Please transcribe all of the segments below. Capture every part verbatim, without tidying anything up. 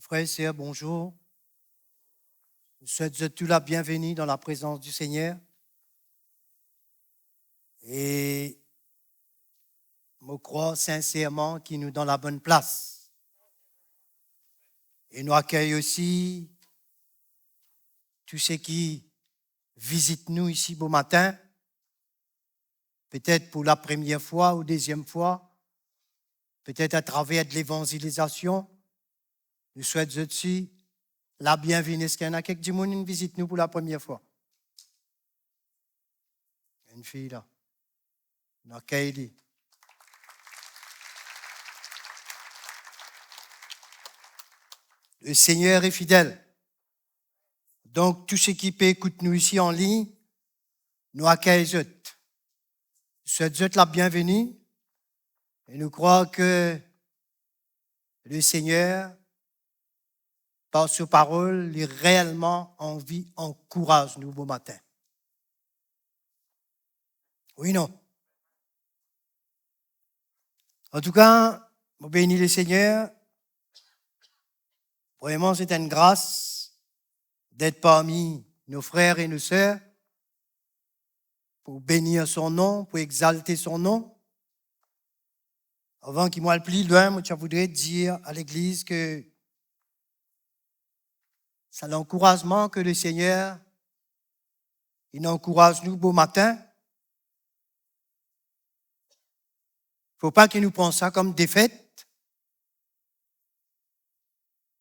Frer, ser, bonzour. Nou swet zot tou la bienveni dan laprezans di Segner. E mo krwar sinserman ki nou dan labonn plas. E nou akey osi tou seki vizit nou isi bomatin, petet pou lapremier fwa ou deziem fwa, petet atraver de levanzilizasion. Nou swet zot isi labienveni. Eski ena kek dimoun inn vizit nou pou lapremier fwa? Enn fi la. Nou akey li. Le Segner est fidèle. Donk, tou seki pe ekout nou isi anlign, nou akey zot. Nou swet zot labienveni e nou krwar ke le Segner, par so parol, li reelman anvi ankouraz nou bomatin. Wi, non? Antouka, mo beni le Segner. Vreman, se enn gras d'être parmi nos frères et nos sœurs, pou benir son nom, pou exalte son nom. Avan ki mo al pli lwin, mo ti voudre dir a legliz ke sa lankourazman ke le Segner inn ankouraz nou bomatin, fo pa ki nou pran sa kom defet.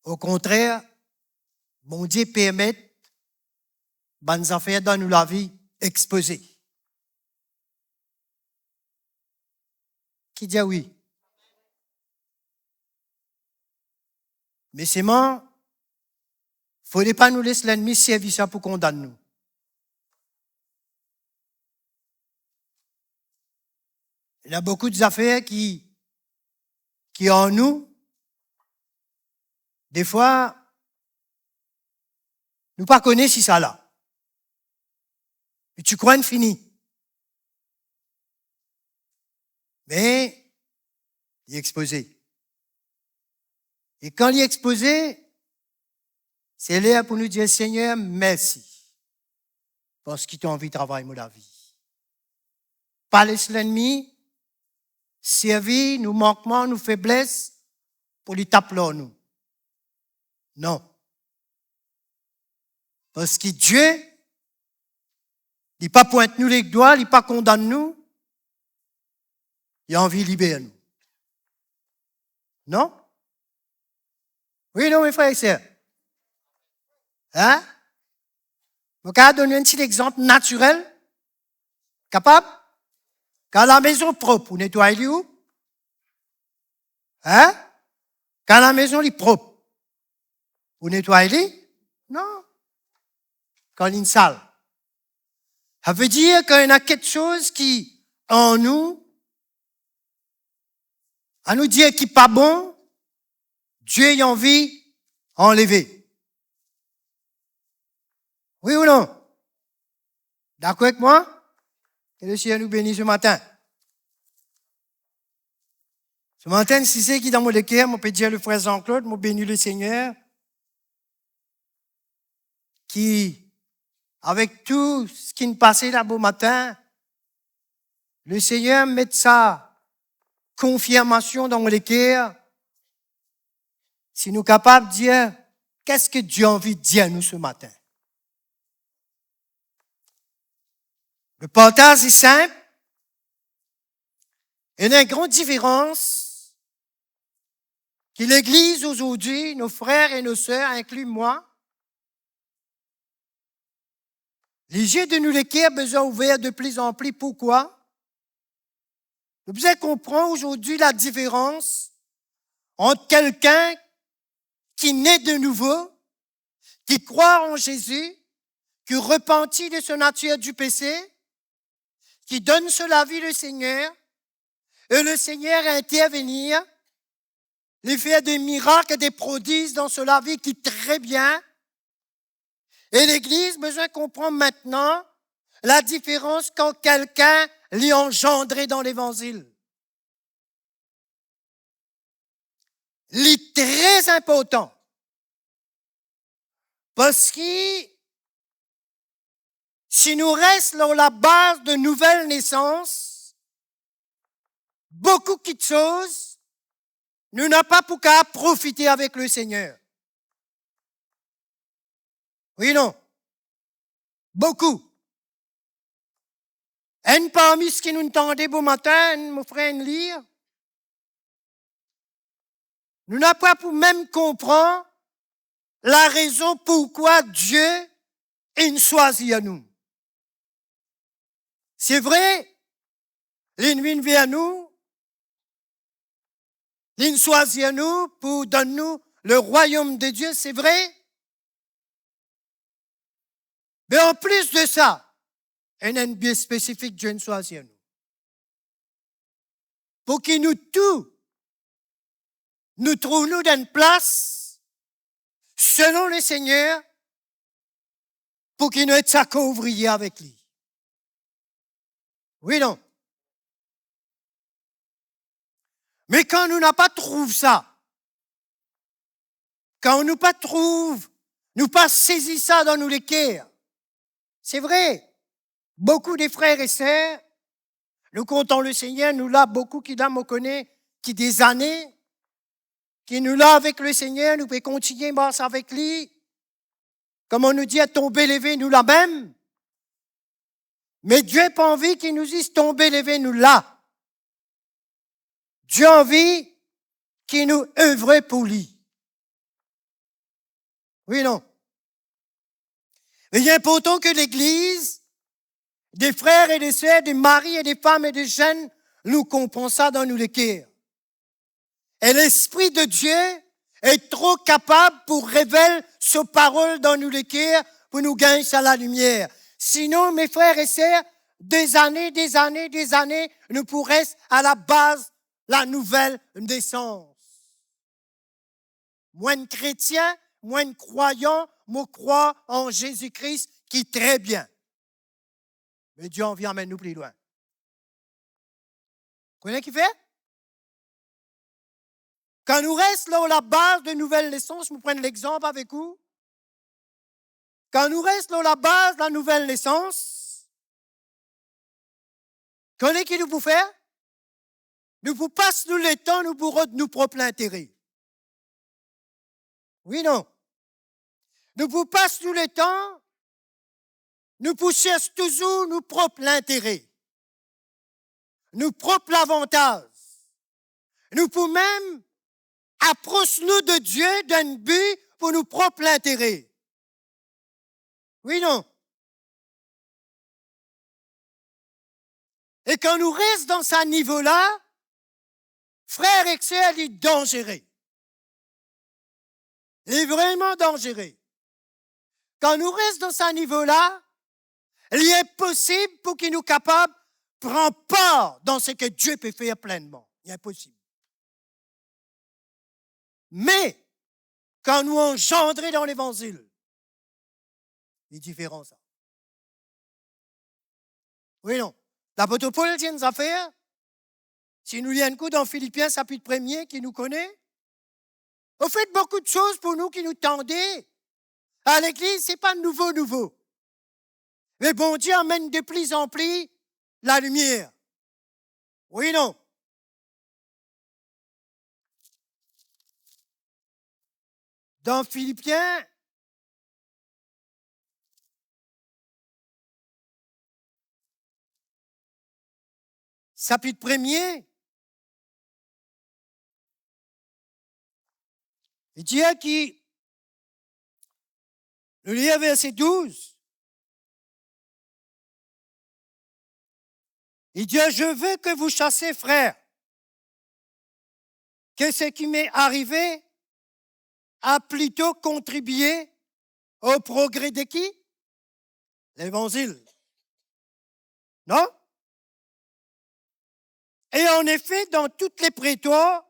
Okontrer, Bondie permet bann zafer dan nou lavi expoze. Ki dir wi? Me selman, fode pa nou les lennmi servi sa pou kondann nou. Ena boukou zafer ki, ki an nou, defwa, nou pa kone si sa la. E ti krwar inn fini. Me li expoze. E kan li expoze, se ler pou nou dir, Segner, mersi, parski to anvi travay mo lavi. Pa les lennmi servi nou mankman, nou febles pou li tap lor nou. Non. Parski Die, li pa pwint nou ledwa, li pa kondann nou, li anvi liber nou. Non? Wi, non, me frer e ser? Hein? Mo kapav donn enn ti lexanp natirel? Kapab? Kan lamezon prop, ou netway li ou? Hein? Kan lamezon li prop, ou netway li? Non. Kan linn sal. Savedir kan ena kiksoz ki an nou, anou dir ki pa bon, Die li anvi anleve. Wi ou non? Dakor ek mwa? Ke le Segner nou beni se matin. Se matin, si se ki dan mo leker, mo pe dir le frer Jean-Claude, mo beni le Segner, ki avek tou seki inn pase la bomatin, le Segner met sa konfirmasion dan mo leker, si nou kapav dir, ki seki Die anvi dir nou se matin? Le partaz li sinp, ena enn gran diferans ki legliz azordi, nos frères et nos sœurs, inclus moi, lizie de nou leker bizin ouver de pli an pli. Pourkwa? Nou bizin konpran azordi ladiferans ant kelkenn ki ne de nouvo, ki krwar an Zezi, ki repanti de so natir di pese, ki donn so lavi le Segner, e le Segner intervenir, li fer de mirak e de prodiz dan so lavi ki tre bien. E legliz bizin konpran mintnan ladiferans kan kelkenn li anzandre dan levanzil. Li tre inportan Parski si nou res lor labaz de nouvel nesans, boukou kitsoz, nou napa pou kapav profite avek Lesegner. Wi, non? Boukou. Enn parmi seki nou tande bomatin, mo frer inn lir, nou napa pou mem konpran larezon pourkwa Die inn swazir nou. Se vre, li vinn ver nou, li swazir nou pou donn nou le rwayom de Die, se vre. Me anplis de sa, ena enn bi spesifik, Die swazir nou pou ki nou tou, nou trouv nou dan enn plas selon Lesegner, pou ki nou et sa kouvrir avek li. Wi, non? Me kan nou napa trouv sa, kan nou pa trouv, nou pa sezi sa dan nou leker, se vre, boukou de frer e ser, nou kontan Lesegner, nou la, boukou ki la, mo kone ki dezane ki nou la avek Lesegner, nou pe kontigne mars avek li. Kouma nou dir, tonbe leve, nou la mem. Me Die pa anvi ki nou zis tonbe leve, nou la. Die anvi ki nou evre pou li. Wi, non? Li inportan ki legliz, de frer e de ser, de mari e de fam e de zenn, nou konpran sa dan nou leker. E Lespri de Die e tro kapab pou revel so parol dan nou leker pou nou gagn sa lalimier. Sinon, me frer e ser, dezane, dezane, dezane, nou pou res a labaz la nouvel nesans. Mo enn kretien, mo enn krwayan, mo krwar an Zezi Kris, ki tre bien. Me Die anvi amenn nou pli lwin. Kone kifer? Kan nou res lor labaz de nouvel nesans, mo pran lexanp avek ou. Kan nou res lor labaz la nouvel nesans, kone ki nou pou fer? Nou pou pas nou letan, nou pou rod nou prop lintere. Wi, non? Nou pou pas nou letan, nou pou sers touzour nou prop lintere, nou prop lavantaz. Nou pou mem apros nou de Die dan enn bi pou nou prop lintere. Wi, non? E kan nou res dan sa nivo la, frer ek ser, li danzere. Li vreman danzere. Kan nou res dan sa nivo la, li inposib pou ki nou kapab pran par dan seki Die pe fer plennman. Li inposib. Me, kan nou anzandre dan levanzil, li diferan sa. Wi, non? Lapot Pol dir enn zafer, si nou lir enn kou dan Filipien sapit premie ki nou kone, anfet, boukou de soz pou nou ki nou tande a legliz, se pa nouvo, nouvo. Me Bondie amenn de pli an pli lalimier. Wi, non? Dan Filipien, sapit premie, li dir ki, nou lir verse douz, li dir, "Je veux que vous sachiez, frères, que ce qui m'est arrivé a plutôt contribué au progrès de qui? Levanzil. Non? Et en effet, dans tous les prétoires,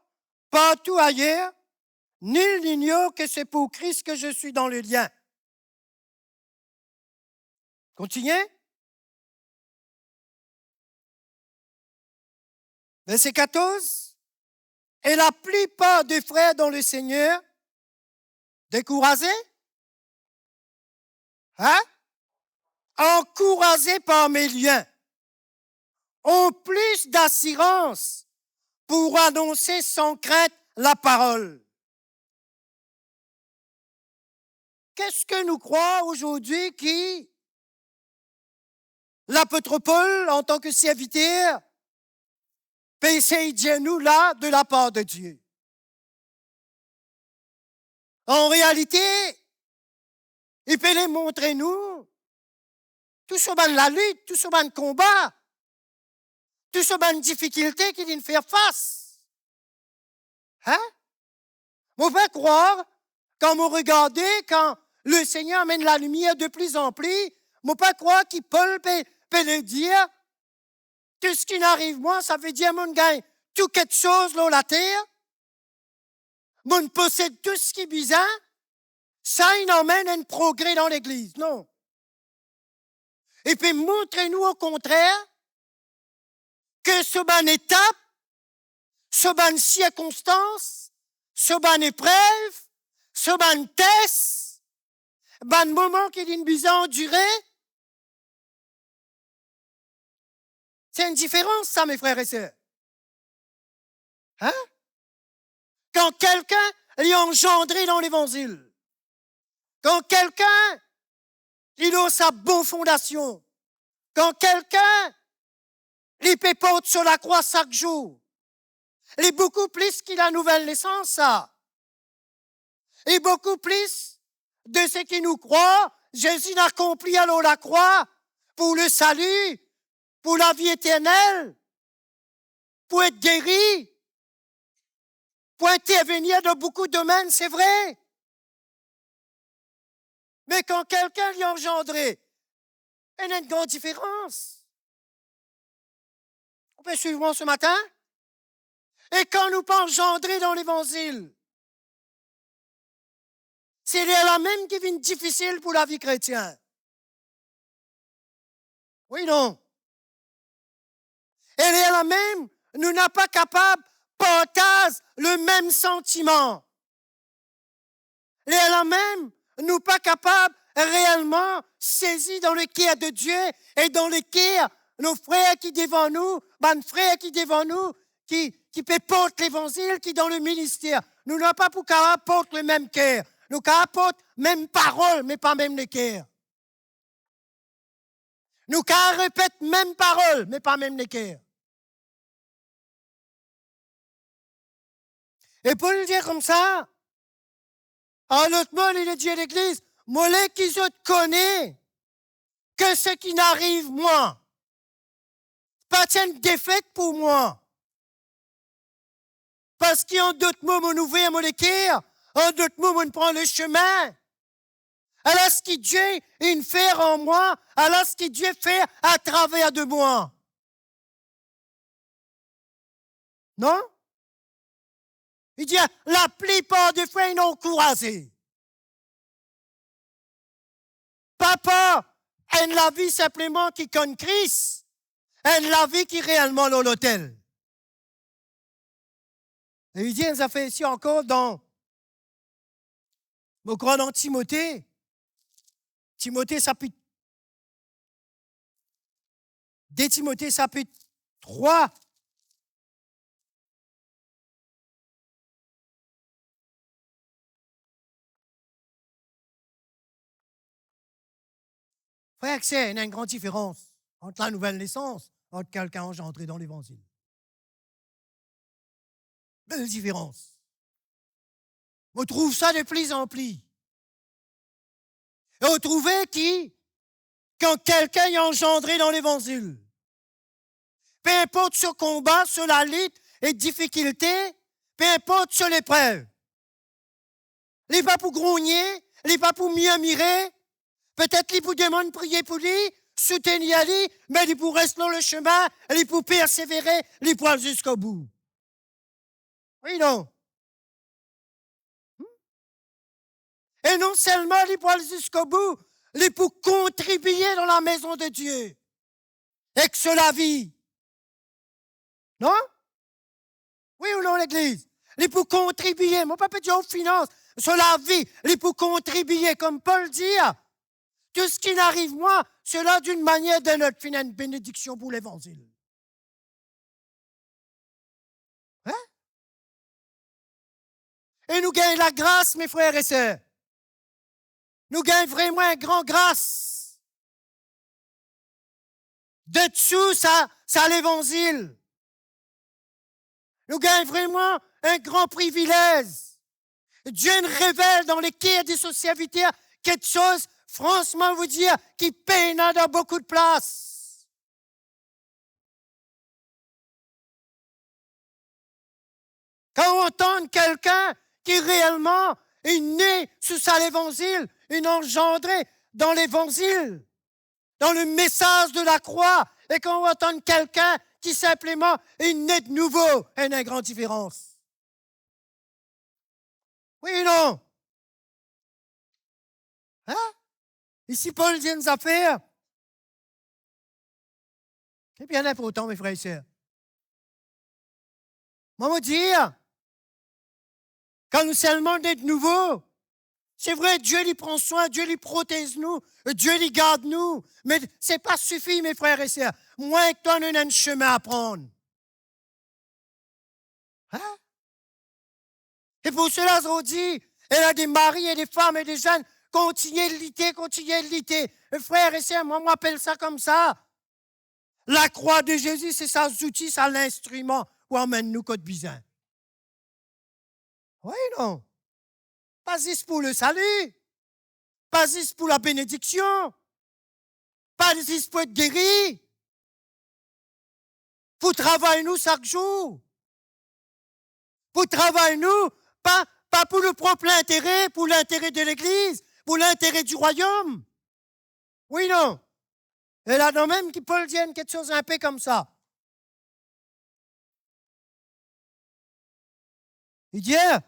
partout ailleurs, nul n'ignore que c'est pour Christ que je suis dans le lien." Kontigne. Verse katorz. Et la plupart des frères dans le Seigneur, dekouraze, Hein? Encouragés par mes liens, ont plus d'assurance pour annoncer sans crainte la parole. Qu'est-ce que nous croyons aujourd'hui qui l'apôtre Paul, en tant que serviteur, pe esey dir nou la de la par de Dieu? An realite, li pe le montre nou tou so bann lalit, tou so bann konba, tou so bann difikilte ki linn fer fas. Hein? Mo pa krwar, kan mo regarde, kan Lesegner amenn lalimier de pli an pli, mo pa krwar ki Pol pe, pe le dir, tou seki inn ariv mwa, savedir mo'nn gagn tou kiksoz lor later, mo'nn posed tou seki bizin, sa inn amenn enn progre dan legliz. Non. Li pe montre nou, okontrer, ki so bann etap, so bann sirkonstans, so bann eprev, so bann tes, bann moman ki linn bizin andire, se enn diferans sa, mes frères et sœurs. Hein? Kan kelkenn li anzandre dan Levanzil, kan kelkenn li lor sa bon fondasion, kan kelkenn li pe port so lakrwa sak zour, li boukou plis ki la nouvel nesans sa. Li boukou plis de seki nou krwar Zezi inn akonpli lor lakrwa pou le sali, pou lavi eternel, pou et geri, pou intervenir dan boukou domenn, se vre. Me kan kelkenn li anzandre, ena enn gran diferans. Ou pe swiv mwa se matin? E kan nou pa anzandre dan Levanzil, se lerla mem ki vinn difisil pou lavi kretien. Wi, non? E lerla mem, nou napa kapav partaz le mem santiman. Lerla mem, nou pa kapav reelman sezi dan leker de Dieu e dan leker nou frer ki devan nou, bann frer ki devan nou, ki, ki pe port Levanzil, ki dan leminister. Nou napa pou kapav port lemem ker. Nou kapav port mem parol, me pa mem leker. Nou kapav repet mem parol, me pa mem leker. E Pol dir koumsa, an lot mo, li dir legliz, mo le ki zot kone ki seki inn ariv mwa pa ti enn defet pou mwa. Parski an dot mo, mo'nn ouver mo leker, an dot mo, mo'nn pran lesime. Ala seki Die inn fer an mwa, ala seki Die fer atraver de mwa. Non? Li dir, laplipar de fwa inn ankouraze. Pa par enn lavi sinpleman ki konn Kris, enn lavi ki reelman lor lotel. E li dir enn zafer isi ankor dan, mo krwar dan Timote, Timote sapit, de Timote sapit trwa. Frer ek ser, ena enn gran diferans ant la nouvel nesans, ant kelkenn anzandre dan Levanzil. Bel diferans. Mo trouv sa de pli an pli. E mo trouve ki, kan kelkenn li anzandre dan Levanzil, pe inport so konba, so lalit e difikilte, pe inport so leprev, li pa pou grogne, li pa pou mirmire. Petet li pou demann priye pou li, soutenir li, me li pou res lor lesime, li pou persevere, li pou al ziska bou. Wi, non? Hmm? E non selman li pou al ziska bou, li pou kontribie dan lamezon de Die ek so lavi. Non? Wi ou non, legliz? Li pou kontribie, mo pa pe dir finans, so lavi, li pou kontribie, kouma Pol dir, Tou seki ariv mwa, sela, d'une manière ou d'une autre, finn enn benediksion pou levanzil. Hein? E nou gagn lagras, me frer e ser. Nou gagn vremem enn gran gras. D'et sou sa, sa levanzil. Nou gagn vremem enn gran privilez. Dieu inn revel dan leker de so serviter kiksoz, franseman, mo dir, ki pena dan boukou de plas. Kan ou antann kikenn ki reelman inn ne sou sa levanzil, inn anzandre dan levanzil, dan lemesaz de lakrwa, e kan ou antann kikenn ki sinpleman inn ne de nouvo, ena enn gran diferans. Wi, non? Hein? Isi Pol dir enn zafer ki bien inportan, me frer e ser. Mwa, mo dir, kan nou selman ne de nouvo, se vre, Dieu li pran swin, Dieu li protez nou, Dieu li gard nou, me se pa sifi, me frer e ser. Mwa ek twa, nou ena enn semin a pran. Hein? E pou sela, zordi, ena de mari e de fam e de zenn, kontigne lite, kontigne lite. E frer e ser, mwa, mo apel sa koumsa. Lakrwa de Zezi, se sa zouti, sa linstriman pou amenn nou kot bizin. Wi, non? Pa zis pou lesali, pa zis pou labenediksion, pa zis pou et geri, pou travay nou sak zour, pou travay nou, pa, pa pou nou prop lintere, pou lintere de legliz, pou lintere di rwayom. Wi, non? E ladan mem ki Pol dir enn kiksoz inpe koumsa. Li dir,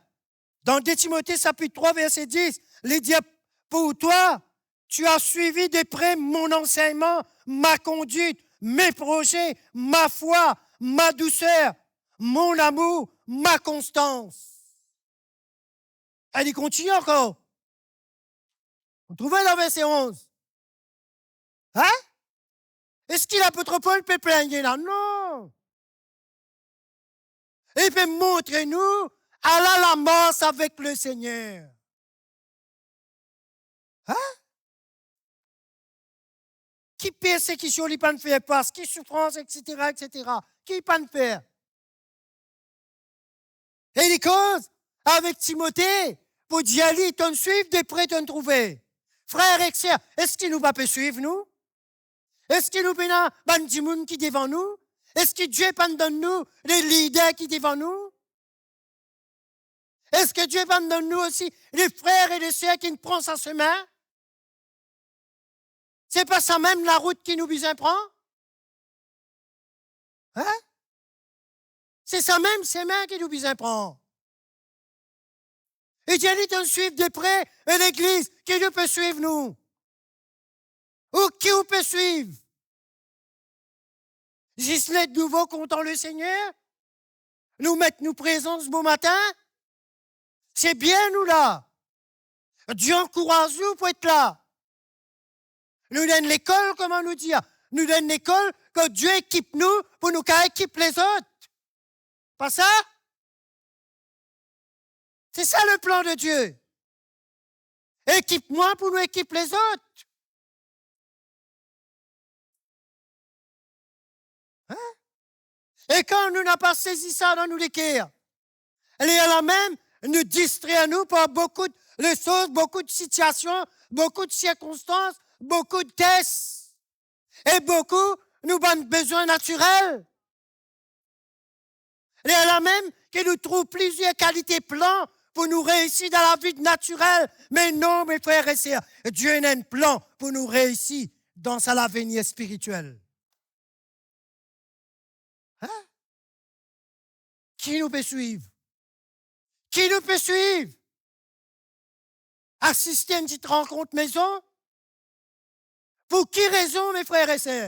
dan de Timote sapit trwa verse dis, li dir, pour toi, tu as suivi de près mon enseignement, ma conduite, mes projets, ma foi, ma douceur, mon amour, ma constance. E li kontigne ankor. Ou trouve dan verse onz. Hein? Eski lapot Pol pe pligne la? Non. Li pe montre nou, ala lamars avek Lesegner. Hein? Ki persekision li pa'nn fer fas, ki soufrans, et cetera, et cetera. Ki li pa'nn fer? E li koz avek Timote pou dir li, to'nn swiv de pre, to'nn trouve. Frer ek ser, eski nou pa pe swiv nou? Eski nou pena bann dimoun ki devan nou? Eski Dieu pa'nn donn nou de lider ki devan nou? Eski Dieu pa'nn donn nou osi de frer e de ser ki'nn pran sa semin? Se pa sa mem larout ki nou bizin pran? Hein? Se sa mem semin ki nou bizin pran. E dir li, to'nn swiv de pre, e legliz, ki nou pe swiv nou? Ou ki ou pe swiv? Zis ne de nouvo kontan Lesegner? Nou met nou prezans bomatin? Se bien nou la. Dieu ankouraz nou pou et la. Nou dan enn lekol, kouma nou dir, nou dan enn lekol kot Dieu ekip nou pou nou kapav ekip lezot. Pa sa? Se sa leplan de Dieu. Ekip mwa pou nou ekip lezot. Hein? E kan nou napa sezi sa dan nou leker, lerla mem nou distrer nou par boukou de soz, boukou de sitiasion, boukou de sirkonstans, boukou de tes, e boukou nou bann bezwin natirel. Lerla mem ki nou trouv plizier kalite plan pou nou reisi dan lavi natirel. Me non, me frer e ser, Dieu ena enn plan pou nou reisi dan sa lavenir spiritiel. Hein? Ki nou pe swiv? Ki nou pe swiv? Asiste enn ti rankont mezon? Pou ki rezon, me frer e ser?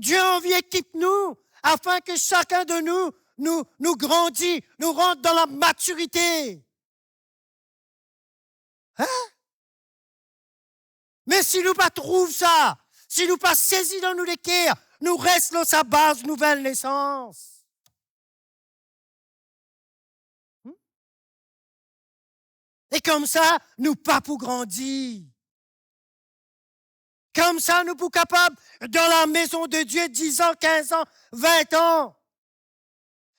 Dieu anvi ekip nou, afin ke sakenn de nou, nou, nou grandi, nou rant dan lamatirite. Hein? E si nou pa trouv sa, si nou pa sezi dan nou leker, nou res lor sa baz nouvel nesans. Hmm? E koumsa, nou pa pou grandi. Koumsa, nou pou kapav dan la maison de Dieu dix ans, quinze ans, vingt ans.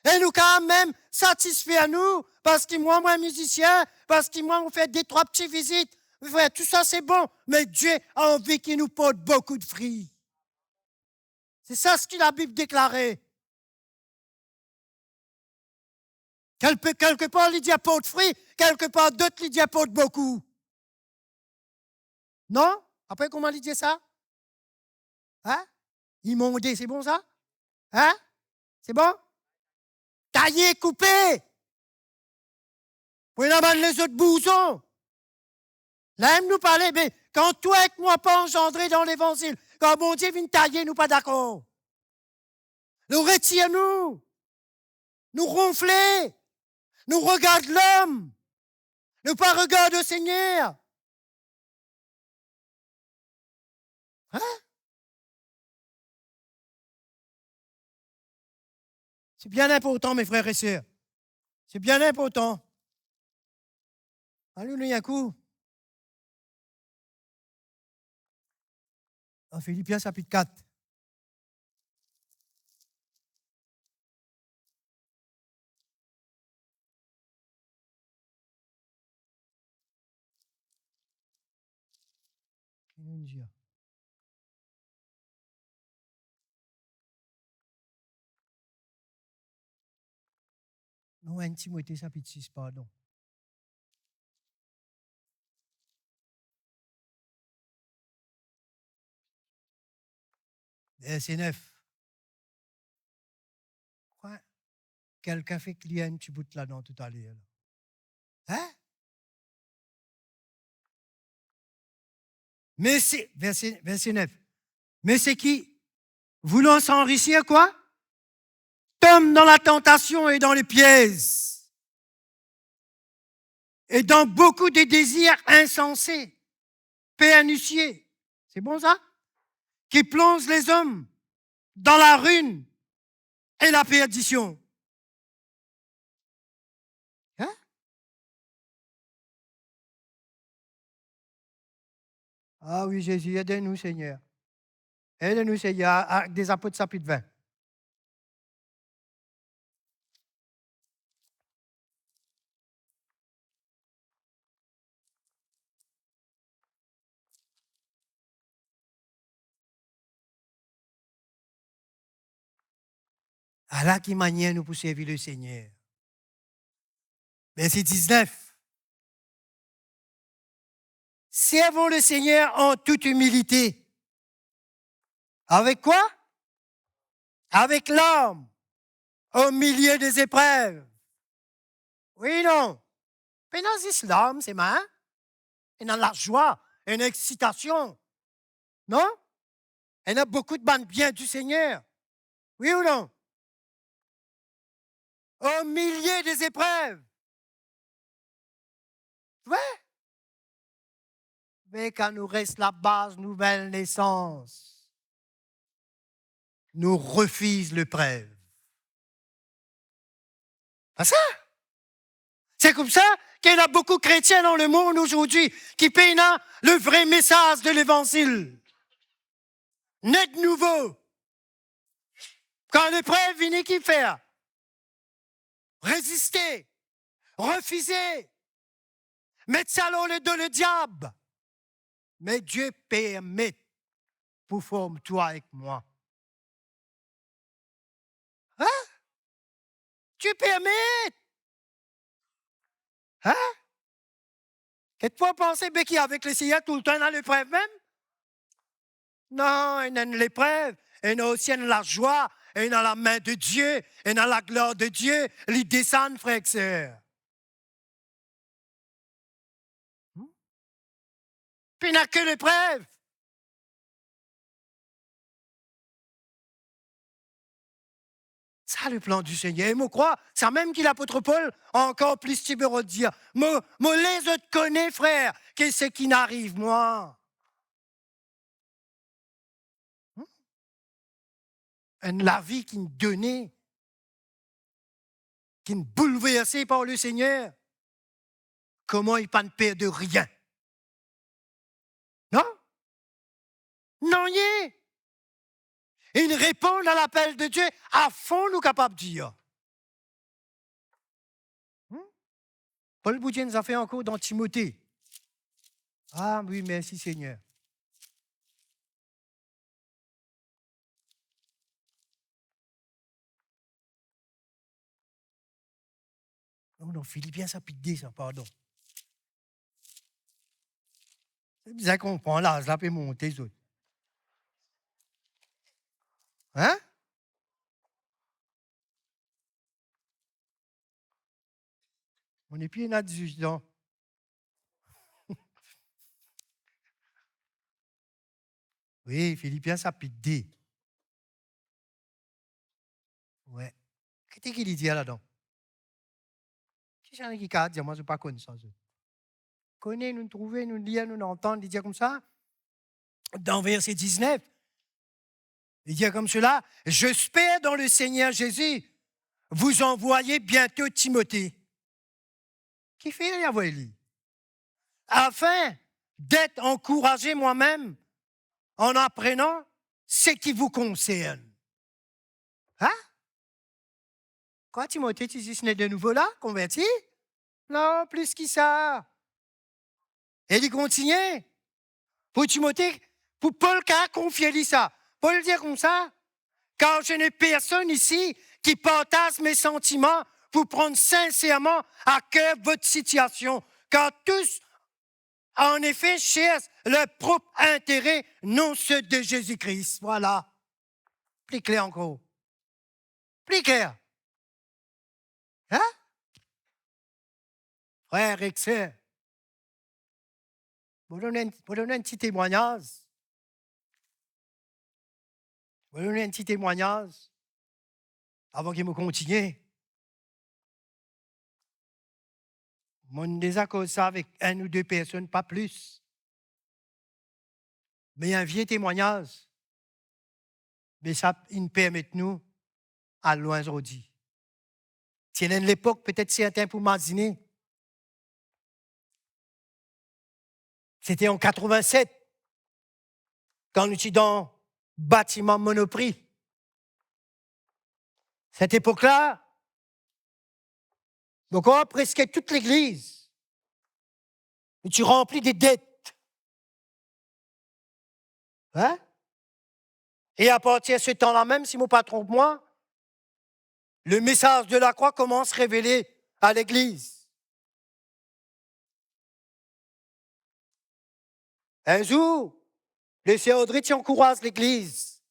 E nou kapav mem satisfer nou, parski mwa, mwa mizisien, parski mwa, mo fer de trwa pti vizit. Frer, tou sa se bon, me Die anvi ki nou port boukou de fri. Se sa seki Labib deklare. Kelke, kelke par li dir port fri, kelke par dot li dir port boukou. Non? Apre, kouma li dir sa? Hein? Imonde, se bon sa? Hein? Se bon? Taye, koupe. Pou ena bann lezot bouzon. La mem nou pale, be, kan twa ek mwa pa anzandre dan levanzil, kan Bondie vinn taye, nou pa dakor. Nou retir nou. Nou ronfle. Nou regard lom. Nou pa regard Lesegner. Hein? Se bien inportan, me frer e ser. Se bien inportan. Alelouya, enn kou. Dan Filipien sapit kat. Ki nou dir? Non, enn Timote sapit sis, pardon. Verse nef. Kwa? Kelkenn fek lir enn ti bout ladan toutaler la. Hein? Mais c'est, verset, verset neuf. Mais ceux qui, voulant s'enrichir, quoi? Tombent dans la tentation et dans les pièges. Et dans beaucoup de désirs insensés, pernicieux. C'est bon ça? Qui plongent les hommes dans la ruine et la perdition. Hein? Ah wi, Zezi, ed nou, Segner. Ed nou, Segner, a, a, Actes des Apôtres, sapit vin. Ala ki manier nou pou servi Lesegner. Verset dix-neuf. Servons le Seigneur en toute humilité. Avec quoi? Avec larmes, au milieu des épreuves. Wi, non? Pena zis larm selman, hein? Ena lazwa, ena exitasion. Non? Ena boukou de bann bien du Seigneur. Wi ou non? Au milieu des épreuves. Wi. Me kan nou res la baz nouvel nesans, nou refiz leprev. Pa sa? Se koumsa ki ena boukou kretien dan lemond azordi ki pena le vre mesaz de Levanzil. Ne de nouvo. Kan leprev vini, ki fer? Reziste, refize, met sa lor ledo lediab. Me Die permet pou form twa ek mwa. Hein? Die permet. Hein? Ki to panse, be ki avek Lesegner toultan ena leprev mem? Non, ena enn leprev, ena osi enn lazwa, ena lame de Die, ena laglar de Die, li desann, frer ek ser. Hmm? Pena ke leprev. Sa le plan du Seigneur. E mo krwar, sa mem ki lapot Pol ankor plis ti pe rod dir. Mo, mo les zot kone, frer, ke seki inn ariv mwa. enn lavi ki'nn done, ki'nn boulverse par Lesegner, kouma li pa'nn per de rien? Non? Nanye. Inn reponn a lapel de Die a fon, nou kapav dir. Hmm? Pol pou dir enn zafer ankor dan Timote. Ah wi, mersi Segner. Non, non, Filipien sapit de sa, pardon. Bizin konpran, laz la pe monte, zot. Hein? Mo nepli ena diz-wit an. Wi, Filipien sapit de. Wi. Ki ti ki li dir ladan? Kisannla ki kapav dir mwa, zot pa konn sa, zot? Kone, nou trouve, nou lir, nou antann, li dir koumsa, dan verse diznef, li dir koumsa, "J'espère dans le Seigneur Jésus vous envoyer bientôt Timothée." Kifer li avoy li? "Afin d'être encouragé moi-même en apprenant ce qui vous concerne." Hein? Kwa, Timote ti zis ne de nouvo la, konverti? Non, plis ki sa. E li kontigne. Pou Timote, pou Pol kapav konfie li sa. Pol dir koumsa, "Car je n'ai personne ici qui partage mes sentiments pour prendre sincèrement à cœur votre situation, car tous, en effet, cherchent leur propre intérêt, non ceux de Jésus-Christ." Vwala. Pli kler ankor. Pli kler. Hein? Frer ek ser, mo donn enn, mo donn enn ti temwagnaz. Mo donn enn ti temwagnaz avan ki mo kontigne. Mo'nn deza koz sa avek enn ou de personn, pa plis. Me enn vie temwagnaz. Me sa inn permet nou al lwin zordi. Ti ena enn lepok, petet sertin pou mazine, se ti an katrevin-set, kan nou ti dan batiman Monoprix. Set epok la, mo krwar preske tou legliz, nou ti ranpli de det. Hein? E apartir se tan la mem, si mo pa tronp mwa, lemesaz de lakrwa koumans revele a legliz. Enn zour, le ser Audrey ti ankouraz legliz.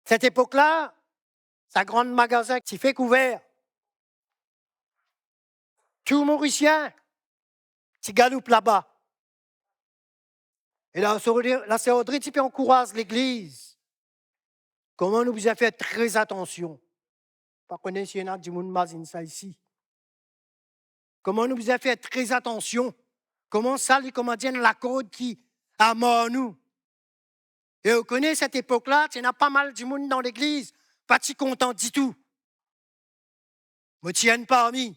Set epok la, sa gran magazin ti fek ouver. Tou Morisien ti galoup laba. E la, la ser Audrey ti pe ankouraz legliz. Kouma nou bizin fer tre atansion. Pa kone si ena dimoun mazinn sa isi. Kouma nou bizin fer tre atansion. Kouma sa li kouma dir enn lakord ki amar nou. E ou kone, set epok la, ti ena pa mal dimoun dan legliz, pa ti kontan ditou. Mo ti enn parmi.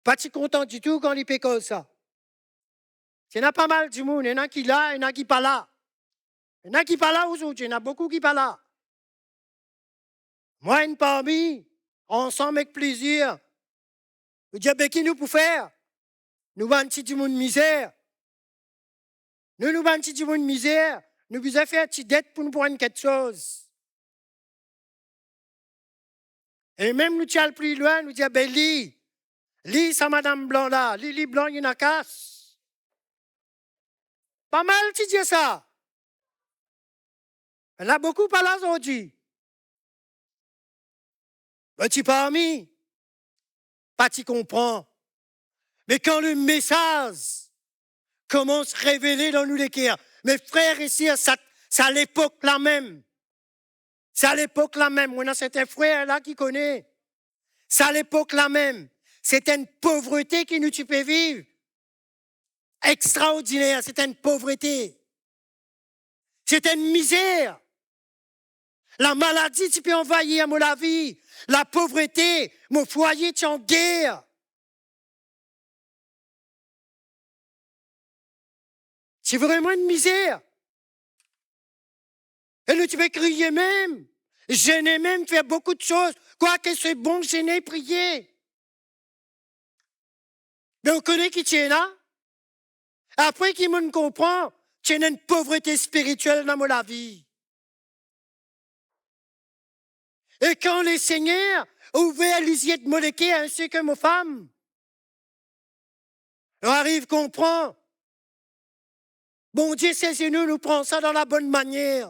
Pa ti kontan ditou kan li pe koz sa. Ti ena pa mal dimoun, ena ki la, ena ki pa la. Ena ki pa la ozordi, ena boukou ki pa la. Mwa enn parmi, ansam ek plizir, nou dir, "Be ki nou pou fer? Nou bann ti dimoun mizer. Nou, nou bann ti dimoun mizer, nou bizin fer ti det pou nou pran kiksoz." E mem nou ti al pli lwin, nou dir, "Be li, li sa madam blan la, li, li blan, li ena kas." Pa mal ti dir sa. Ena boukou pa la zordi. Mo ti parmi, pa ti konpran. Me kan lemesaz koumans revele dan nou leker, me frer e ser, sa, sa lepok la mem, sa lepok la mem, mo ena sertin frer la ki kone, sa lepok la mem, se ti enn povrete ki nou ti pe viv. Extraordiner, se ti enn povrete. Se ti enn mizer. Lamaladi ti pe anvayir mo lavi. Lapovrete, mo fwaye ti an ger. Ti vreman enn mizer. E nou ti pe kriye mem, zene mem, fer boukou de soz, kwake se bon zene, priye. Me ou kone ki ti ena? Apre ki mo'nn konpran, ti ena enn povrete spiritiel dan mo lavi. E kan Lesegner ouver lizie de mo leker, ensi ki mo fam, nou ariv konpran, Bondie sezi nou, nou pran sa dan labonn manier.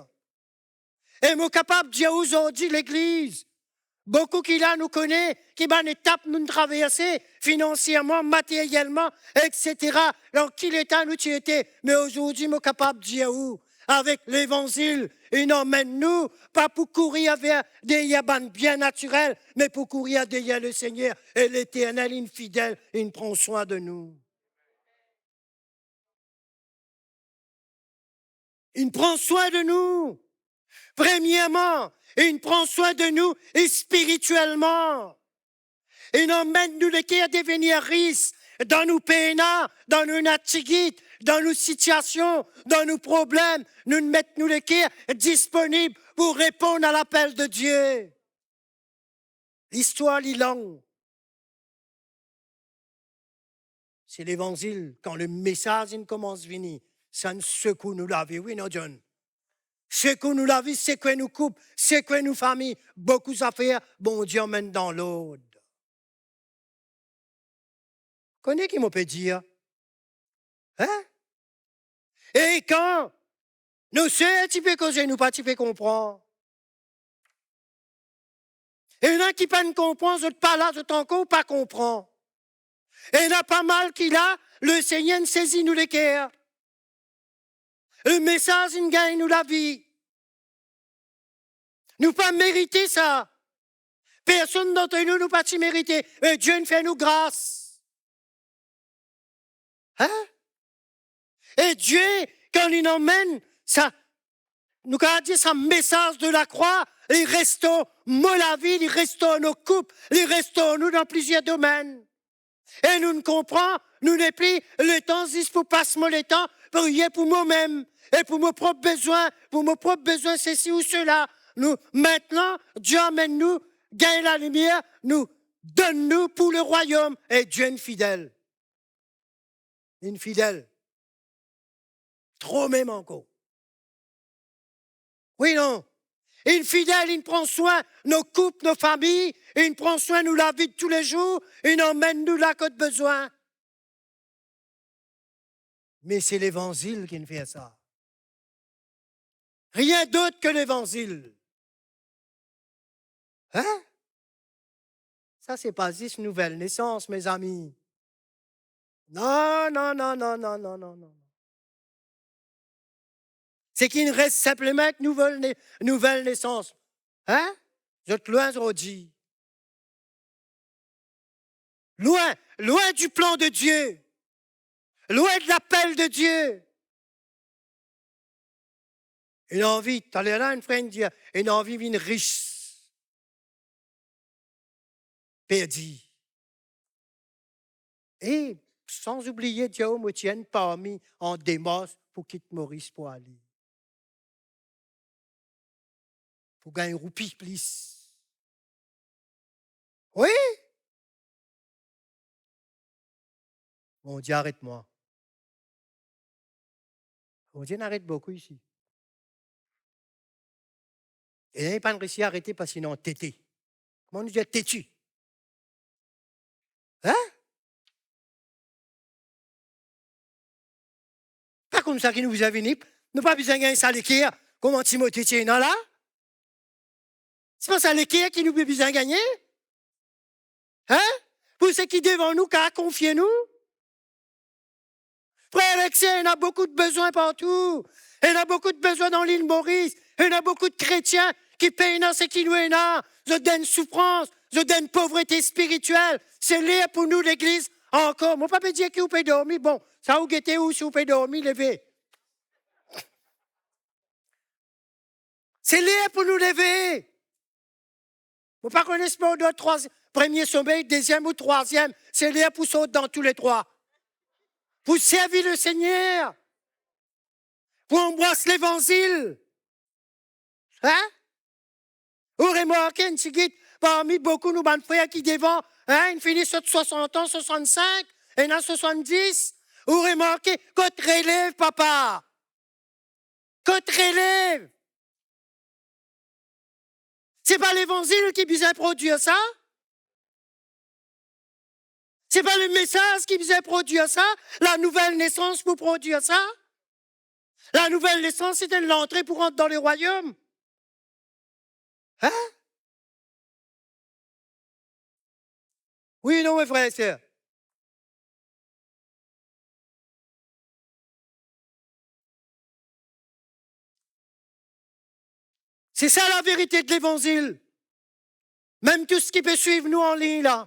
E mo kapav dir ou zordi, legliz, boukou ki la nou kone ki bann etap nou'nn traverse, finansierman, materielman, etsetera, dan ki leta nou ti ete. Me zordi, mo kapav dir ou, avek levanzil, inn anmenn nou, pa pou kourir ver deryer bann bien natirel, me pou kourir deryer Lesegner, e Leternel inn fidel, inn pran swin de nou. Inn pran swin de nou. Premierman, inn pran swin de nou spiritielman. Inn anmenn nou leker devenir ris dan nou pena, dan nou tigit, dan nou sitiasion, dan nou problem. Nou'nn met nou leker disponib pou reponn a lapel de Die. Listwar li long. Se levanzil, kan lemesaz inn koumans vini, sa inn sekou nou lavi, wi non, John? Sekou nou lavi, sekwe nou koup, sekwe nou fami, boukou zafer Bondie anmenn dan lord. Kone ki mo pe dir? Hein? E kan nou ser ti pe koze, nou pa ti pe konpran. Ena ki pa'nn konpran, zot pa la, zot ankor pa konpran. Ena pa mal ki la, Lesegner inn sezi nou leker. Lemesaz inn gagn nou lavi. Nou pa merite sa. Personn dant nou, nou pa ti merite. E Die inn fer nou gras. Hein? E Die, kan li inn anmenn sa, nou kapav dir sa mesaz de lakrwa, li restor mo lavi, li restor nou koup, li restor nou dan plizier domenn. E nou'nn konpran, nou nepli letan zis pou pas mo letan, priye pou momem, e pou mo prop bezwin, pou mo prop bezwin sesi ou sela. Nou, mintnan, Die amenn nou gagn lalimier, nou donn nou pou lerwayom, e Die inn fidel. Inn fidel. Tro mem ankor. Wi, non? Inn fidel, inn pran swin nou koup, nou fami, inn pran swin nou lavi de toulezour, inn anmenn nou la kot bezwin. Me se levanzil ki'nn fer sa. Rien dot ke levanzil. Hein? Sa se pa zis nouvel nesans, mezami. Non, non, non. Seki inn res sinpleman ek nouvel ne-, nouvel nesans. Hein? Zot lwin zordi. Lwin, lwin du plan de Die. Lwin de lapel de Die. Ena anvi, taler la, enn frer inn dir, ena anvi vinn ris. Perdi. E san oubliye dir, mo ti enn parmi an demars pou kit Moris pou ale. Pou gagn roupi plis. Wi. Bondie aret mwa. Bondie inn aret boukou isi. E li pa'nn resi arete parski li antete. Kouma nou dir, teti? Hein? Pa koumsa ki nou bizin vini, nou pa bizin gagn sa leker kouma Timote ti ena la. Se pa sa leker ki nou pe bizin gagne? Hein? Pou seki devan nou kapav konfie nou. Frer ek ser, ena boukou de bezwin partou. Ena boukou de bezwin dan Lil Moris. Ena boukou de kretien ki pena seki nou ena. Zot dan enn soufrans, zot dan enn povrete spiritiel. Se ler pou nou, legliz, ankor. Mo pa pe dir ki ou pe dormi, bon, sa ou gete ou, si ou pe dormi, leve. Se ler pou nou leve. Mo pa kone si mo dan trwa, premie somey, deziem ou trwaziem. Se ler pou sort dan touletrwa. Pou servi Lesegner. Pou anbras levanzil. Hein? Ou remarke, enn tigit, parmi boukou nou bann frer ki devan, hein, inn fini sot swasant an, swasant-sink, ena swasant-dis. Ou remarke, kot relev, papa? Kot relev? Se pa levanzil ki bizin prodwir sa? Se pa lemesaz ki bizin prodwir sa? La nouvel nesans pou prodwir sa? La nouvel nesans, se lantre pou rant dan lerwayom. Hein? Wi, non, me frer e ser? Se sa laverite de levanzil. Mem tou seki pe swiv nou anlign la.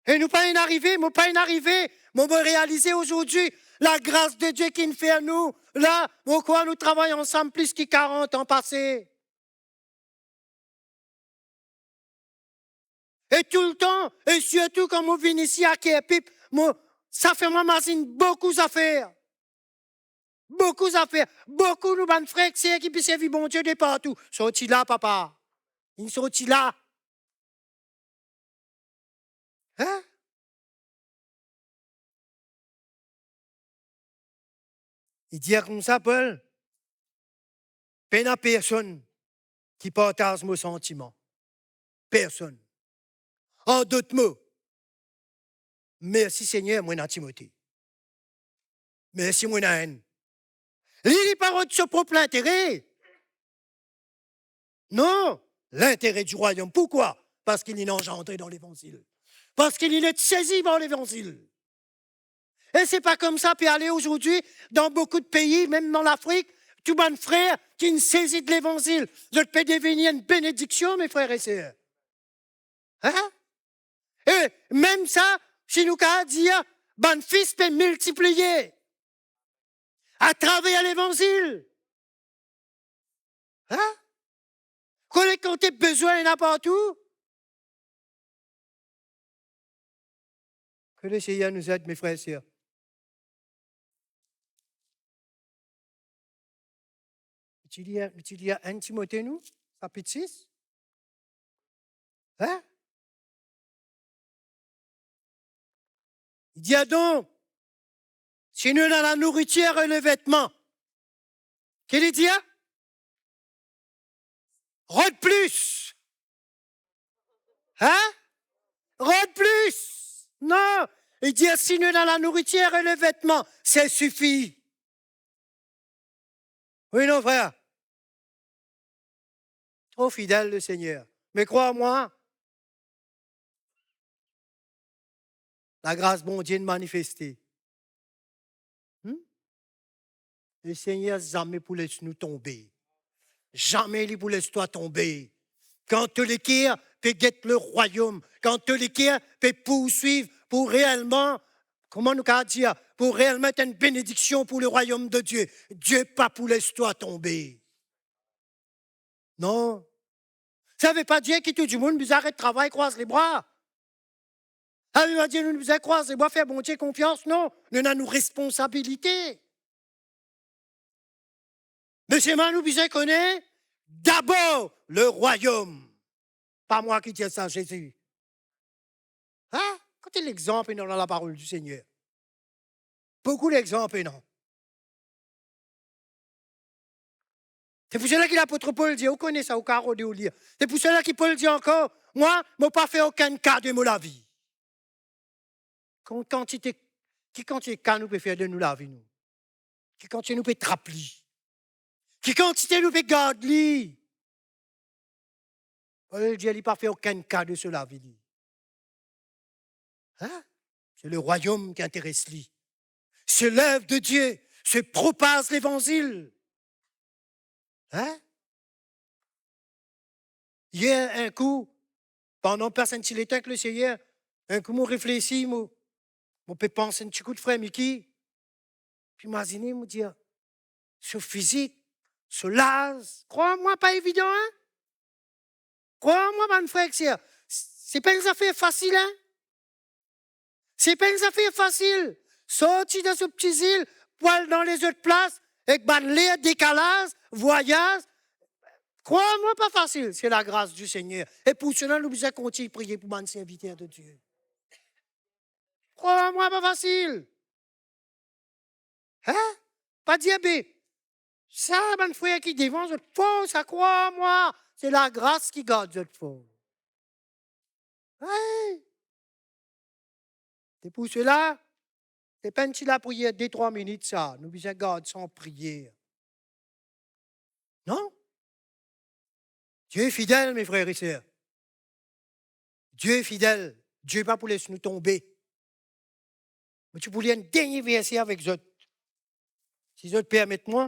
E nou pa inn arive, mo pa inn arive, mo, mo realize azordi lagras de Die ki'nn fer nou la, mo krwar nou travay ansam plis ki karant an pase. E toultan, e sirtou kan mo vinn isi a Kerpip, mo, sa fer mwa mazinn boukou zafer. Boukou zafer. Boukou nou bann frer ek ser ki pe servi Bondie de partou. Sorti la, papa. Inn sorti la. Hein? Li dir koumsa, Pol, pena personn ki partaz mo santiman. Personn. An dot mo, mersi Segner, mo ena Timote. Mersi, mo ena enn. Li, li pa rod so prop lintere. Non, lintere di rwayom. Poukwa? Parski li inn anzandre dan levanzil. Parski li inn sezi par levanzil. E se pa koumsa pe ale azordi dan boukou de pei, mem dan Lafrik, tou bann frer ki'nn sezi de levanzil, zot pe devini enn benediksion, me frer e ser. Hein? E mem sa, si nou kapav dir, bann fis pe miltipliye atraver levanzil. Hein? Kot, kote bizin ena partou. Que le Seigneur nous aide, mes frères et sœurs. Nou ti lir, nou ti lir enn Timote, nou, sapit sis. Hein? Li dir donk, si nou ena lanouritir e levetman, ki li dir? Rod plis. Hein? Rod plis. Non. Li dir, si nou ena lanouritir e levetman, se sifi. Wi, non, frer? Tro fidel, Lesegner. Me krwar mwa, lagras Bondie inn manifeste. Hmm? Lesegner zame pou les nou tonbe. Zame li pou les twa tonbe. Kan to leker pe get lerwayom, kan to leker pe pourswiv pou reelman, kouma nou kapav dir, pou reelman et enn benediksion pou lerwayom de Die, Die pa pou les twa tonbe. Non. Sa ve pa dir ki tou dimoun bizin aret travay, krwaz lebra. Sa ve pa dir nou bizin krwaz lebra, fer Bondie konfians, non. Nou ena nou responsabilite. Me selman nou bizin kone dabor lerwayom. Pa mwa ki dir sa, Zezi. Hein? Kote lexanp ena dan laparol di Segner? Boukou lexanp ena. Se pou sela ki lapot Pol dir, ou kone sa, ou kapav rod e ou lir. Se pou sela ki Pol dir ankor, mwa, mo pa fer okenn ka de mo lavi. Kan-, kantite, ki kantite ka nou pe fer de nou lavi, nou? Ki kantite nou pe trap li? Ki kantite nou pe gard li? Pol dir li pa fer okenn ka de so lavi, li. Hein? Se lerwayom ki interes li. Se lev de Die, se propaz levanzil. Hein? Yer, enn kou, pandan mo pas enn ti letan ek Lesegner, enn kou mo reflesi, mo, mo pe pans enn ti kou, frer Miki, pi imazine, mo dir, so fizik, so laz. Krwar mwa, pa evidan, hein? Krwar mwa, bann frer ek ser, se pa enn zafer fasil, hein? Se pa enn zafer fasil sorti dan so pti zil pou al dan lezot plas ek bann ler dekalaz, vwayaz. Krwar mwa, pa fasil, se lagras di Segner. E pou sela, nou bizin kontign priye pou bann serviter de Die. Krwar mwa, pa fasil. Hein? Pa dir, be, sa bann frer ki devan, zot for, sa, krwar mwa, se lagras ki gard zot for. Wi. Se pou sela, se pa enn ti lapriyer de trwa minit sa, nou bizin gard sa an priyer. Non? Die fidel, me frer e ser. Die fidel, Die pa pou les nou tonbe. Mo ti pou lir enn dernie verse avek zot, si zot permet mwa.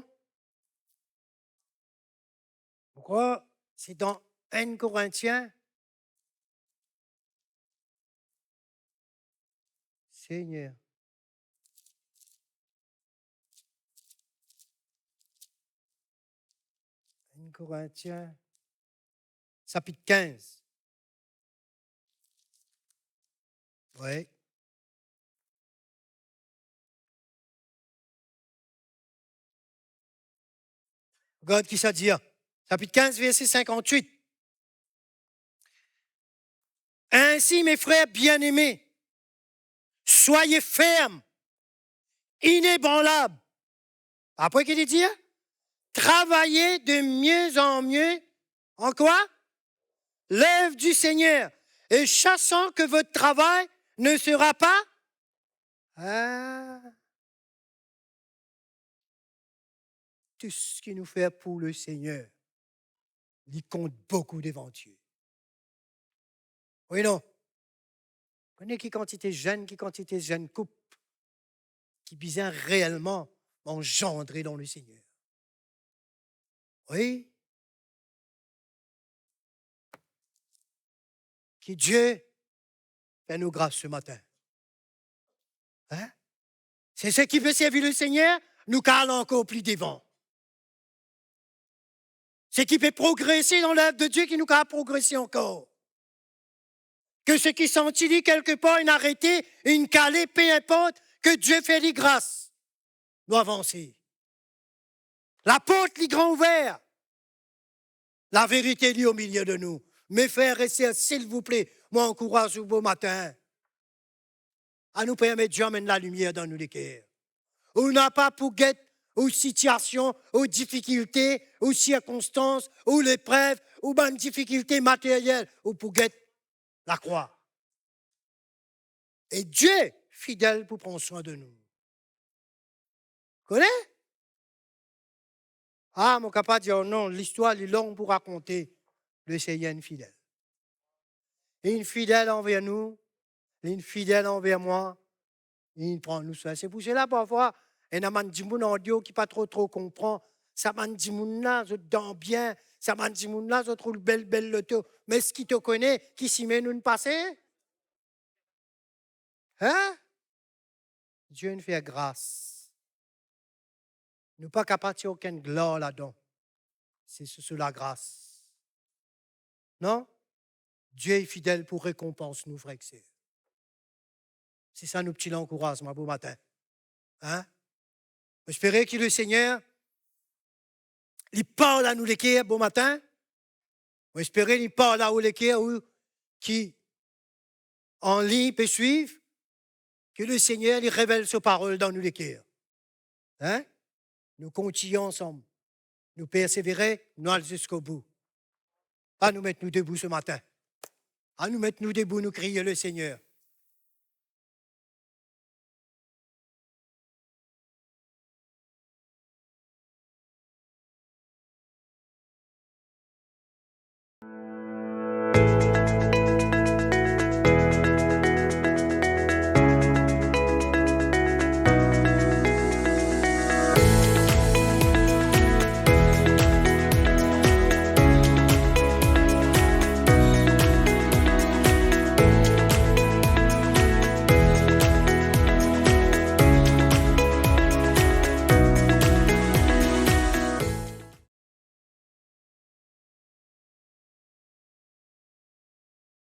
Mo krwar se dan Enn Korintien. Segner. Enn Korintien, sapit kinz. Wi. Gard ki sa dir. Sapit kinz, verse sinkant-wit. Ainsi, mes frères bien-aimés, soyez fermes, inébranlables. Apre ki li dir? Travaillez de mieux en mieux. En quoi? L'œuvre du Seigneur, et sachant que votre travail ne sera pas... Ah. Tou seki nou fer pou Lesegner, li kont boukou devan Die. Wi, non? Kone ki kantite zenn, ki kantite zenn koup ki bizin reelman anzandre dan Lesegner. Wi. Ki Die fer nou gras se matin. Hein? Se seki pe servi Lesegner, nou kapav al ankor pli devan. Seki pe progrese dan lev de Die, ki nou kapav progrese ankor. Ke seki santi li kelkepar inn arete, inn kale, pe inport, ke Die fer li gras. Nou avanse. Laport li gran ouver. Laverite li omilie de nou. Me frer e ser, silvouple, mo ankouraz ou bomatin. Anou permet Die amenn lalimier dan nou leker. Ou napa pou get ou sitiasion, ou difikilte, ou sirkonstans, ou leprev, ou bann difikilte materyel, ou pou get lakrwa. E Die fidel pou pran swin de nou. Kone? Ah, mo kapav dir, oh non, listwar li long pou rakonte. Lesegner inn fidel. Li inn fidel anver nou, li inn fidel anver mwa, li inn pran nou swin. Se pou sela, parfwa, ena bann dimoun andeor ki pa tro, tro konpran. Sa bann dimoun la, zot dan bien. Sa bann dimoun la, zot roul bel, bel loto. Me eski to kone ki sime nou'nn pase? Hein? Die inn fer gras. Nou pa kapav tir okenn glar ladan. Se sou, sou lagras. Non? Die fidel pou rekonpans nou, frer ek ser. Se sa nou pti lankourazman bomatin. Hein? Mo espere ki Lesegner, li parl a nou leker bomatin. Mo espere li parl a ou leker, ou ki anlign pe swiv, ki Lesegner li revel so parol dan nou leker. Hein? Nou kontign ansam. Nou persevere, nou al ziska bou. Anou met nou debou se matin. Anou met nou debou, nou kriye Lesegner.